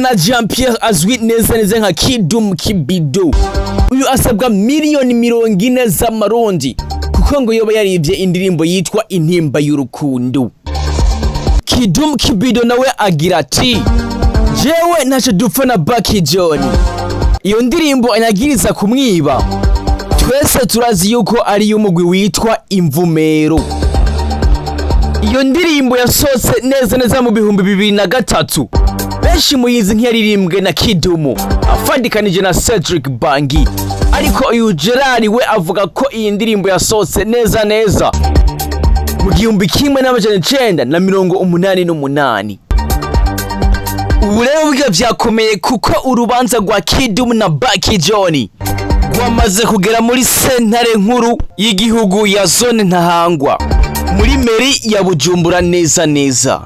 Nimbona Jean Pierre azwi neza neza nka Kidum Kibido, uyu asabwa miliyoni 40 z'amarundi kuko ngo yoba yaribye indirimbo yitwa Intimba y'Urukundo. Kidum Kibido nawe agira ati: "Jewe ntacyo dupfa na Baki John. Iyo ndirimbo anyagiriza kumwiba, twese turazi yuko ari iy'umugwi witwa Imvumero. Iyo ndirimbo yasohotse neza neza mu 2003, benshi muyizi nk'iyaririmbwe na Kidumu afadikanije na Cedric Bangi. Ariko uyu Gerard we avuga ko iyi ndirimbo yasohotse neza neza mu 1988. Ubu rero burya vyakomeye, kuko urubanza rwa Kidumu na Baki John rwamaze kugera muri sentare nkuru y'igihugu ya zone Ntahangwa muri mairie ya Bujumbura neza neza.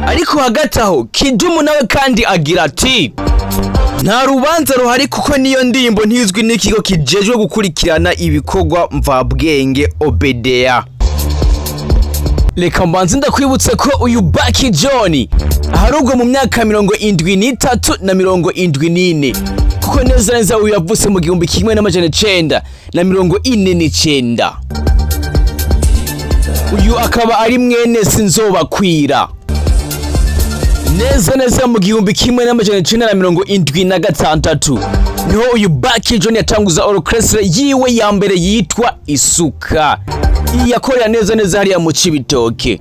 Ariko hagati aho Kidumu nawe kandi agira ati: 'Nta rubanza ruhari, kuko niyo ndirimbo ntizwi n'ikigo kijejwe gukurikirana ibikorwa mvabwenge OBDA.' Reka mbanze ndakwibutse ko uyu Baki John aharugwa mu myaka 73 na 74, kuko neza neza uyu yavutse mu 1949. Uyu akaba ari mwene Sinzobakwira. Neza neza mu 1976 niho uyu Baki John yatanguza orchestre yiwe ya mbere yitwa Isuka. Iyi yakorera neza neza hariya mu Cibitoke.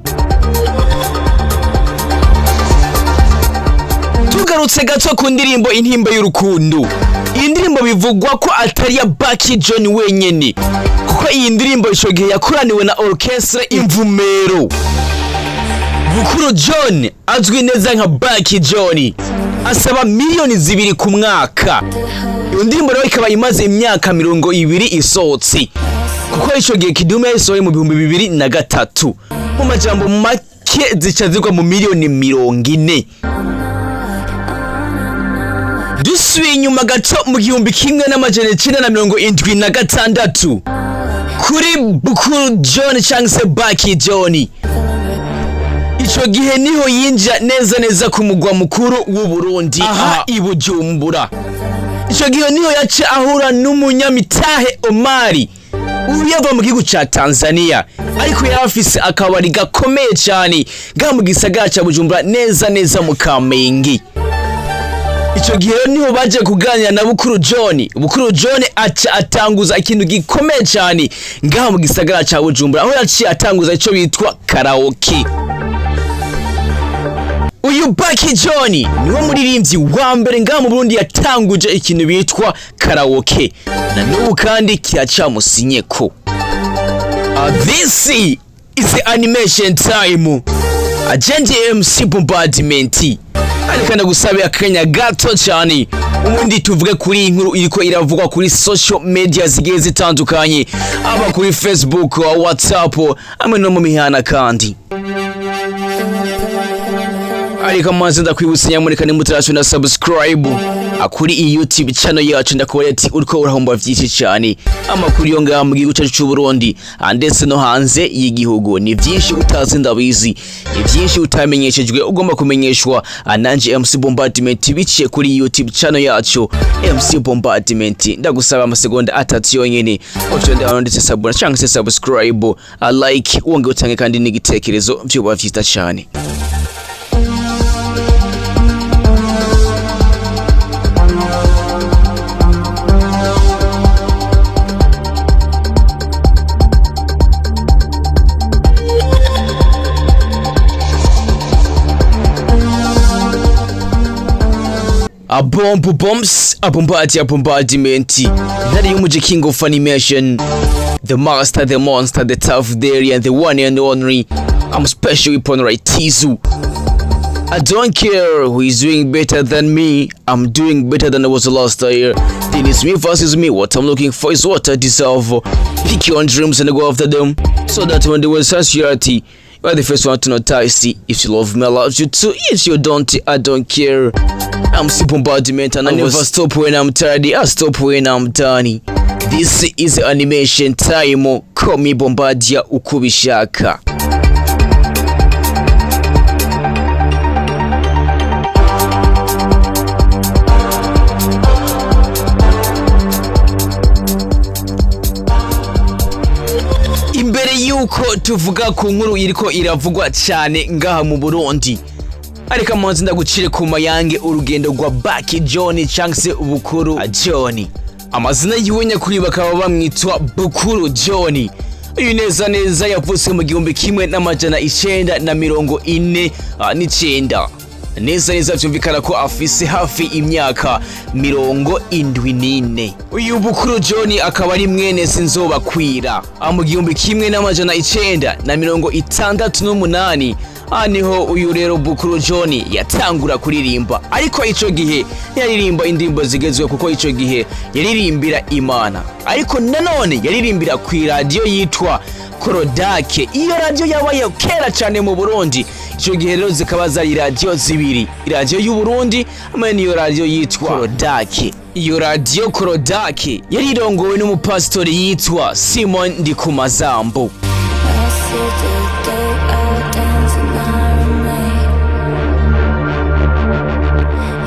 Tugarutse gato ku ndirimbo Intimba y'Urukundo, iyi ndirimbo bivugwa ko atari iya Baki John wenyene, kuko iyi ndirimbo ico gihe yakoraniwe na orchestre Imvumero. Bukuru John azwi neza nka Baki John asaba miliyoni 2 ku mwaka. Iyo ndirimbo rero ikaba imaze imyaka 20 isohotse, kuko ico gihe Kidumu yayisohoye mu 2003. Mu majambo make zica zigwa mu miliyoni 40. Dusubiye inyuma gato mu 1976 kuri Bukuru John cyangwa se Baki John, ico gihe niho yinjira neza neza ku mugwa mukuru w'u Burundi, aha i Bujumbura. Ico gihe niho yaca ahura n'umunyamitahe Omari, ubu yava mu gihugu ca Tanzania, ariko yari afise akabari gakomeye cyane ngaha mu gisagara ca Bujumbura, neza neza mu Kamenge. Ico gihe rero niho baje kuganira na Bukuru John. Bukuru John aca atanguza ikintu gikomeye cyane ngaha mu gisagara ca Bujumbura, aho yaciye atanguza ico bitwa karaoke. Uyu Baki John niwe muririmbyi wa mbere ngaha mu Burundi yatanguje ikintu bitwa karaoke, na n'ubu kandi kiracamusinyeko. This is the animation time. Agent MC Bombardment, ariko ndagusabira akanya gato cyane, ubundi tuvuge kuri iyi nkuru iriko iravugwa kuri social media zigiye zitandukanye, aba kuri Facebook, WhatsApp hamwe no mu mihana kandi. Ariko amazi ndakwibutsa, nyamuneka nimutarasubira na subscribe kuri iyi YouTube channel yacu, ndakubona ati uriko urahomba vyinshi cyane. Amakuru yo ngaha mu gihugu cyacu cy'u Burundi ndetse no hanze y'igihugu ni vyinshi utazi, ndabizi, ni vyinshi utamenyeshejwe, ugomba kumenyeshwa nanje MC Bombardment biciye kuri YouTube channel yacu MC Bombardment. Ndagusaba amasegonda 3 yonyene uconde aho ndetse s'abonner cyangwa se subscribe, like, wongeye utange kandi n'igitekerezo, vyoba vyiza cyane. Abombo bombs, abombadi, abombardiment, ntare y'umuji, king of animation, the master, the monster, the tough dairy and the one and only. I'm special weapon right Tizu. I don't care who is doing better than me. I'm doing better than I was last year. Then it's me versus me. What I'm looking for is what I deserve. Pick your own dreams and go after them, so that when the world says reality, you are the first one to notice. If you love me, I love you too. If you don't, I don't care. I'm still bombardment and I never stop when I'm tired. I stop when I'm done. This is animation time. Call me Bombardier uko ubishaka. Tuvuga ku nkuru iriko iravugwa cyane ngaha mu Burundi. Ariko amanzi ndagucire ku mayange urugendo rwa Baki John cyangwa se Bukuru John. Amazina yiwe nyakuri bakaba bamwitwa Bukuru John. Uyu neza neza yavutse mu 1949. Neza neza vyumvikana ko afise hafi imyaka 74. Uyu Bukuru John akaba ari mwene Sinzobakwira. Mu 1968 niho uyu rero Bukuru John yatangura kuririmba, ariko ico gihe ntiyaririmba indirimbo zigezweho, kuko ico gihe yaririmbira Imana. Ariko nanone yaririmbira ku iradiyo yitwa Korodake. Iyo radiyo yabaye kera cyane mu Burundi. Ico gihe rero zikaba zari radiyo zibiri, iradiyo y'u Burundi hamwe n'iyo radiyo yitwa Korodake. Iyo radiyo Korodake yari irongowe n'umupasitori yitwa Simon Ndikumazambo. I see the day out dancing on me.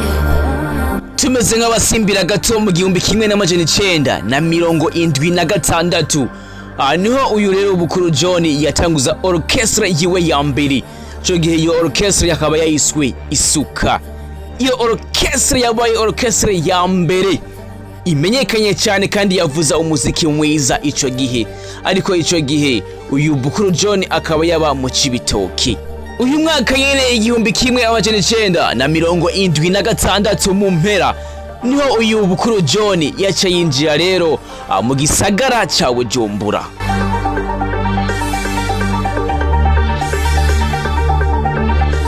Yeah. Tumeze nk'abasimbira gato mu 1976. Aha niho uyu rero Bukuru John yatanguza orchestre yiwe ya mbere. Ico gihe iyo orchestre yakaba yayiswe Isuka. Iyo orchestre yabaye orchestre ya mbere imenyekanye cyane kandi yavuza umuziki mwiza ico gihe. Ariko ico gihe uyu Bukuru John akaba yaba mu Cibitoke. Uyu mwaka nyene, 1976 mu mpera, niho uyu Bukuru John yaca yinjira rero mu gisagara ca Bujumbura.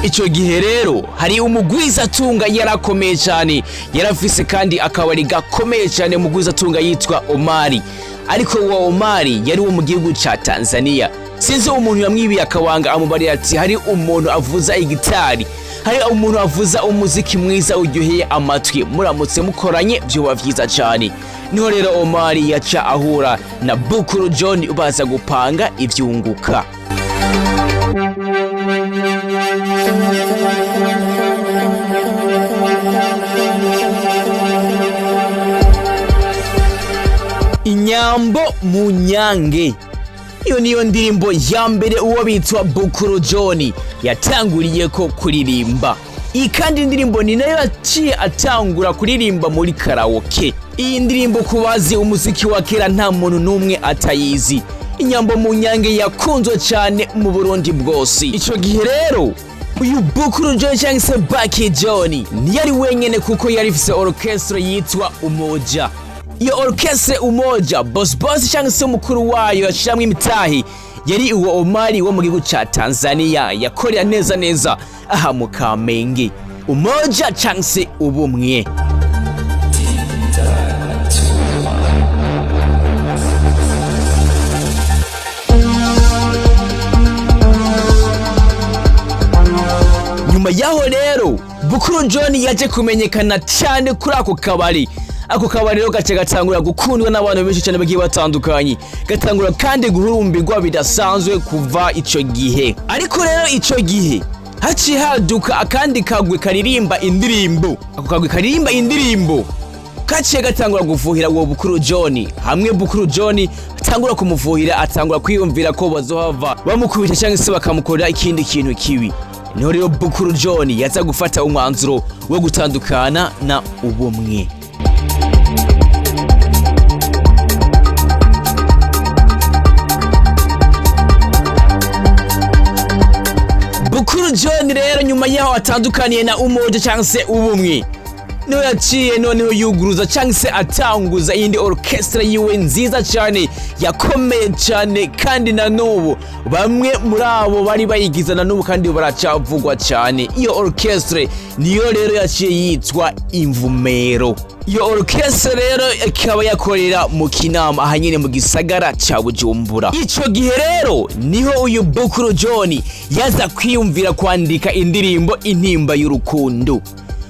Ico gihe rero hari umugwizatunga yarakomeye cyane, yarafise kandi akabari gakomeye cyane, umugwizatunga yitwa Omari. Ariko uwo Omari yari uwo mu gihugu ca Tanzania. Sinzi umuntu yamwibiye akabanga, amubarira ati hari umuntu avuza igitari, hari umuntu avuza umuziki mwiza uryoheye amatwi, muramutse mukoranye vyoba vyiza cyane. Niho rero Omari yaca ahura na Bukuru John, baza gupanga ivyunguka. Inyambo mu nyange, iyo niyo ndirimbo ya mbere uwo bitwa Bukuru John yatanguriye ko kuririmba. Iyi kandi indirimbo ni nayo yaciye atangura kuririmba muri karaoke. Iyi ndirimbo, kubazi umuziki wa kera, nta muntu n'umwe atayizi. Inyambo mu nyange yakunzwe cyane mu Burundi bwose. Ico gihe rero uyu Bukuru John cyangwa se Baki John ntiyari wenyene, kuko yari ifise orchestre yitwa Umoja. Iyo orchestre Umoja, boss boss cyangwa se umukuru wayo yashiramwo imitahi yari uwo Omari wo mu gihugu ca Tanzania, yakorera neza neza aha mu Kamenge. Umoja cyangwa se ubumwe. Nyuma yaho rero Bukuru John yaje kumenyekana cyane kuri ako kabari. Ako kabari rero gace gatangura gukundwa n'abantu benshi cyane bagiye batandukanye, gatangura kandi guhurumbirwa bidasanzwe kuva ico gihe. Ariko rero ico gihe haciye haduka akandi kagwi karirimba indirimbo. Ako kagwi karirimba indirimbo kaciye gatangura gufuhira uwo Bukuru John. Hamwe Bukuru John atangura kumufuhira, atangura kwiyumvira ko bazohava bamukubita cyangwa se bakamukorera ikindi kintu kibi. Niho rero Bukuru John yaza gufata umwanzuro wo gutandukana na Ubumwe. Bukuru John rero nyuma yaho atandukaniye na Umoja cyangwa se Ubumwe, niho yaciye noneho yuguruza cyangwa se atanguza iyindi orchestre yiwe nziza cyane, yakomeye cyane, kandi na n'ubu bamwe muri abo bari bayigize na n'ubu kandi baracavugwa cyane. Iyo orchestre niyo rero yaciye yitwa Imvumero. Iyo orchestre rero ikaba yakorera mu Kinama, aha nyine mu gisagara ca Bujumbura. Ico gihe rero niho uyu Bukuru John yaza kwiyumvira kwandika indirimbo Intimba y'Urukundo.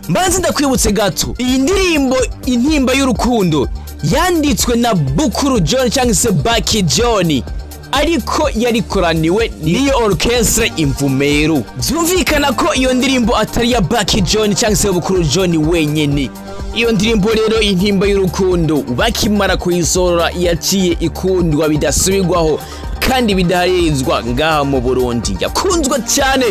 Mbanze ndakwibutse gato, iyi ndirimbo Intimba y'Urukundo yanditswe na Bukuru John cyangwa se Baki John, ariko yarikoraniwe n'iyo orchestre Imvumero. Byumvikana ko iyo ndirimbo atari iya Baki John cyangwa se Bukuru John wenyene. Iyo ndirimbo rero Intimba y'Urukundo, bakimara kuyisorora yaciye ikundwa bidasubirwaho. Kandi bidaharirizwa ngaha mu Burundi. Yakunzwe cyane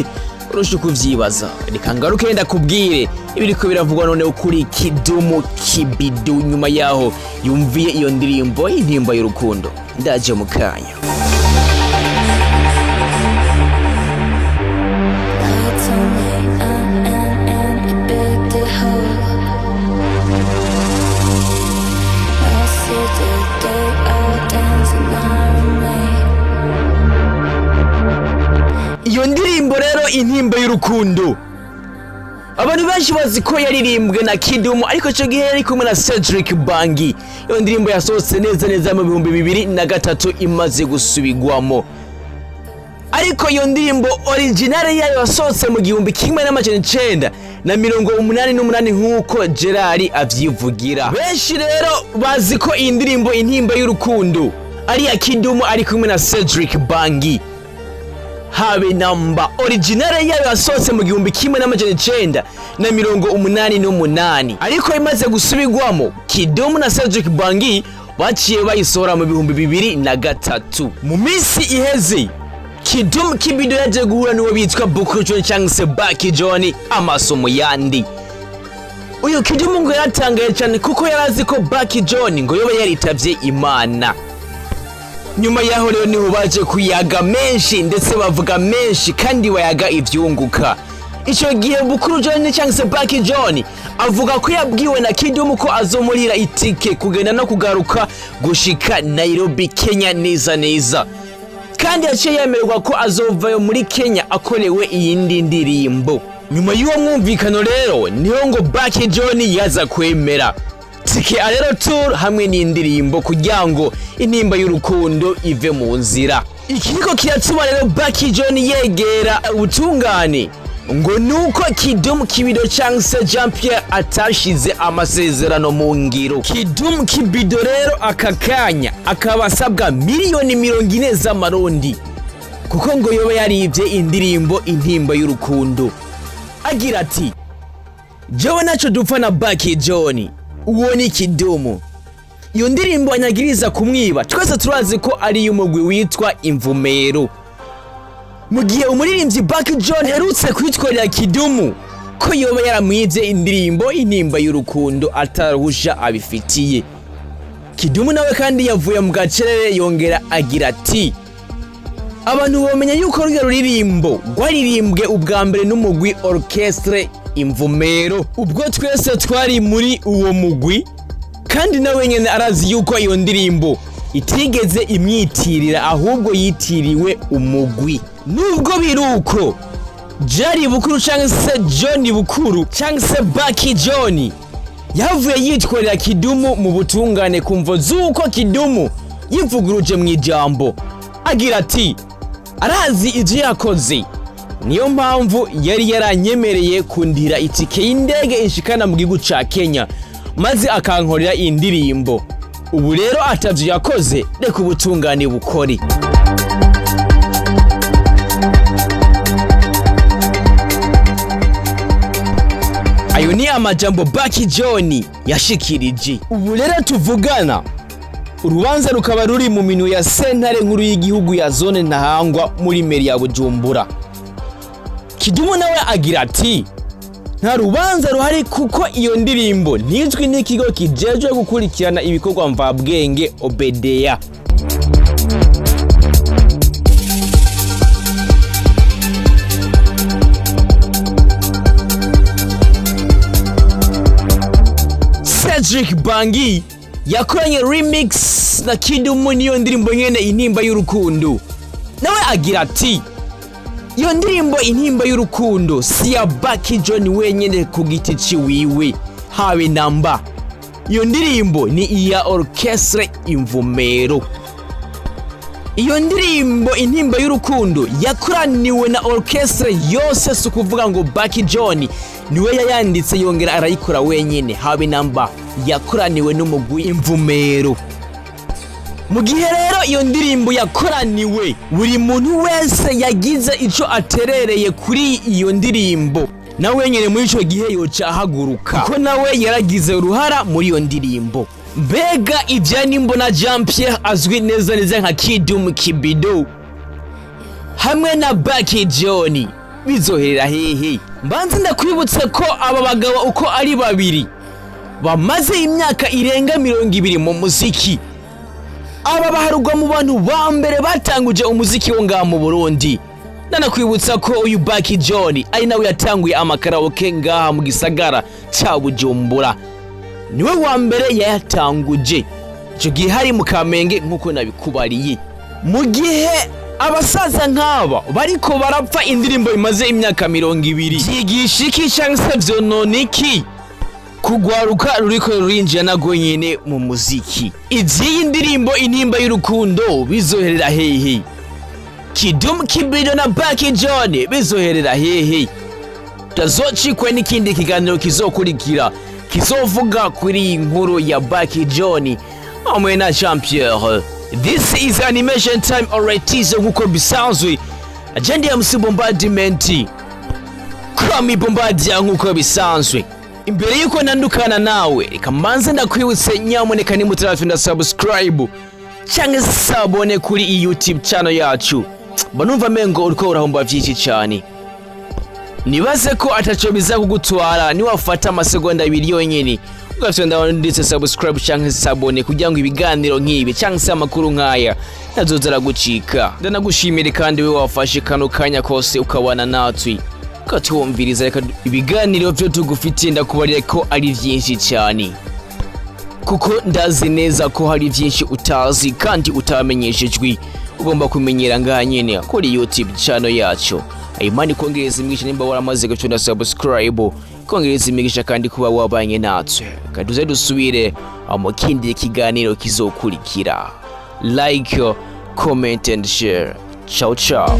urusha ukuvyibaza. Reka ngaruke ndakubwire ibiriko biravugwa noneho kuri Kidumu Kibidu nyuma yaho yumviye iyo ndirimbo Intimba y'Urukundo. Ndaje mu kanya. Lights only, I am a big the hole. I see the day out dancing on me. Iyo ndirimbo rero, Intimba y'Urukundo, abantu benshi bazi ko yaririmbwe na Kidumu, ariko icyo gihe yari kumwe na Cedric Bangi. Iyo ndirimbo yasohotse neza neza mu 2003 imaze gusubigwamo, ariko iyo ndirimbo originale yayo yasohotse mu 1988, nk'uko Gerard avyivugira. Benshi rero bazi ko iyi ndirimbo Intimba y'Urukundo ari iya Kidumu ari kumwe na Cedric Bangi. Habe namba, originale yayo yasohotse mu 1988, ariko imaze gusubigwamo Kidumu na Cedric Bangi baciye bayisohora mu 2003. Mu minsi iheze Kidumu Kibido yaje guhura n'uwo bitwa Bukuru John cyangwa se Baki John amaso mu yandi. Uyu Kidumu ngo yaratangaye cyane kuko yari azi ko Baki John ngo yoba yaritavye Imana. Nyuma yaho rero niho baje kuyaga menshi, ndetse bavuga menshi kandi bayaga ivyunguka. Icyo gihe Bukuru John cyangwa se Baki John avuga ko yabwiwe na Kidumu ko azomurira itike kugenda no kugaruka gushika Nairobi, Kenya neza neza, kandi yaciye yemererwa ko azovayo muri Kenya akorewe iyindi ndirimbo. Nyuma y'uwo mwumvikano rero niho ngo Baki John yaza kwemera tike aller-retour hamwe n'indirimbo kugira ngo Intimba y'Urukundo ive mu nzira. Ikiriko kiratuma rero Baki John yegera ubutungane ngo nuko Kidum Kibido cyangwa se Jean Pierre atashize amasezerano mu ngiro. Kidum Kibido rero aka kanya akaba asabwa miliyoni 40 z'amarundi kuko ngo yoba yaribye indirimbo Intimba y'Urukundo. Agira ati: "Jewe naco dupfa na Baki John, uwo ni Kidumu. Iyo ndirimbo anyagiriza kumwiba, twese turazi ko ari iy'umugwi witwa Imvumero." Mu gihe umuririmbyi Baki John aherutse kwitwarira Kidumu ko yoba yaramwivye indirimbo Intimba y'Urukundo ataruhusha abifitiye, Kidumu nawe kandi yavuye mu gacerere yongera agira ati: "Abantu bomenya yuko ruriya ruririmbo rwaririmbwe ubwa mbere n'umugwi Orchestre Imvumero, ubwo twese twari muri uwo mugwi, kandi nawe nyene arazi yuko iyo ndirimbo itigeze imyitirira, ahubwo yitiriwe umugwi." Nubwo biruko, Jari Bukuru cyangwa se John Bukuru cyangwa se Baki John yavuye yitwarira Kidumu mu butungane ku mvo z'uko Kidumu yivuguruje mu ijambo, agira ati: "Arazi ibyo yakoze, niyo mpamvu yari yaranyemereye kundira itike y'indege inshikana mu gihugu ca Kenya maze akankorera indirimbo. Ubu rero atavyo yakoze, reka ubutungane bukore." Ayo ni amajambo Baki John yashikirije. Ubu rero tuvugana urubanza rukaba ruri mu minwe ya Sentare Nkuru y'Igihugu ya Zone Ntahangwa muri meri ya Bujumbura. Kidumu nawe agira ati: "Nta rubanza ruhari kuko iyo ndirimbo ntizwi n'ikigo kijejwe gukurikirana ibikorwa mvabwenge, OBDA." Cedric Bangi yakoranye remix na Kidumu niyo ndirimbo nyene Intimba y'Urukundo. Nawe agira ati: "Iyo ndirimbo Intimba y'Urukundo si ya Baki John wenyene ku giti ciwiwe, habe namba. Iyo ndirimbo ni iya Orchestre Imvumero. Iyo ndirimbo Intimba y'Urukundo yakoraniwe na orchestre yose, si ukuvuga ngo Baki John niwe yayanditse yongera arayikora wenyine, habe namba. Yakoraniwe n'umugwi Imvumero. Mu gihe rero iyo ndirimbo yakoraniwe, buri muntu wese yagize ico aterereye kuri iyo ndirimbo nawe nyene muri ico gihe yoca ahaguruka, kuko nawe yaragize uruhara muri iyo ndirimbo." Mbega ibya Nimbona Jean Pierre, azwi neza neza nka Kidum Kibido, hamwe na Baki John bizoherera hehe? Mbanze ndakwibutse ko aba bagabo uko ari babiri bamaze imyaka irenga 20 mu muziki. Aba baharugwa mu bantu ba mbere batanguje umuziki wo ngaha mu Burundi. Nanakwibutsa ko uyu Baki John ari nawe yatanguye amakaraoke ngaha mu gisagara ca Bujumbura, niwe wa mbere yayatanguje. Icyo gihe hari mu Kamenge, nk'uko nabikubariye. Mu gihe abasaza nk'aba bariko barapfa indirimbo imaze imyaka 20, vyigisha iki canke se vyonona iki kugwaruka ruriko rurinjira narwo nyene mu muziki? Ivy'iyi ndirimbo Intimba y'Urukundo bizoherera hehe? Kidum Kibido na Baki John bizoherera hehe? Tazocikwe n'ikindi kiganiro kizokurikira kizovuga kuri iyi nkuru ya Baki John hamwe na Jean Pierre. This is Animation Time alright, nkuko bisanzwe agenda ya MC Bombardment Kwami Bombardier. Nkuko bisanzwe, imbere yuko nandukana nawe, reka mbanze ndakwibutse, nyamuneka nimba utarafyonda subscribe cyangwa s'abonner kuri iyi YouTube channel yacu, mba numva mengo uriko urahomba vyinshi cyane. Nibaze ko ataco biza kugutwara niwafata amasegonda 2 yonyene ugafyonda ndetse subscribe cyangwa s'abonner, kugira ngo ibiganiro nk'ibi cyangwa se amakuru nk'aya nazoza aragucika. Ndanagushimire kandi we wafashe kano kanya kose ukabana natwe, ukatwumviriza. Reka ibiganiro vyo tugufitiye, ndakubarira ko ari vyinshi cyane, kuko ndazi neza ko hari byinshi utazi kandi utamenyeshejwe, ugomba kumenyera ngaha nyene kuri YouTube channel yacu. Imana ikongereza imigisha nimba waramaze gufyonda subscribe, kongereza imigisha kandi kuba wabanye natwe. Kaduze dusubire mu kindi kiganiro kizokurikira. Like, comment and share. Ciao ciao.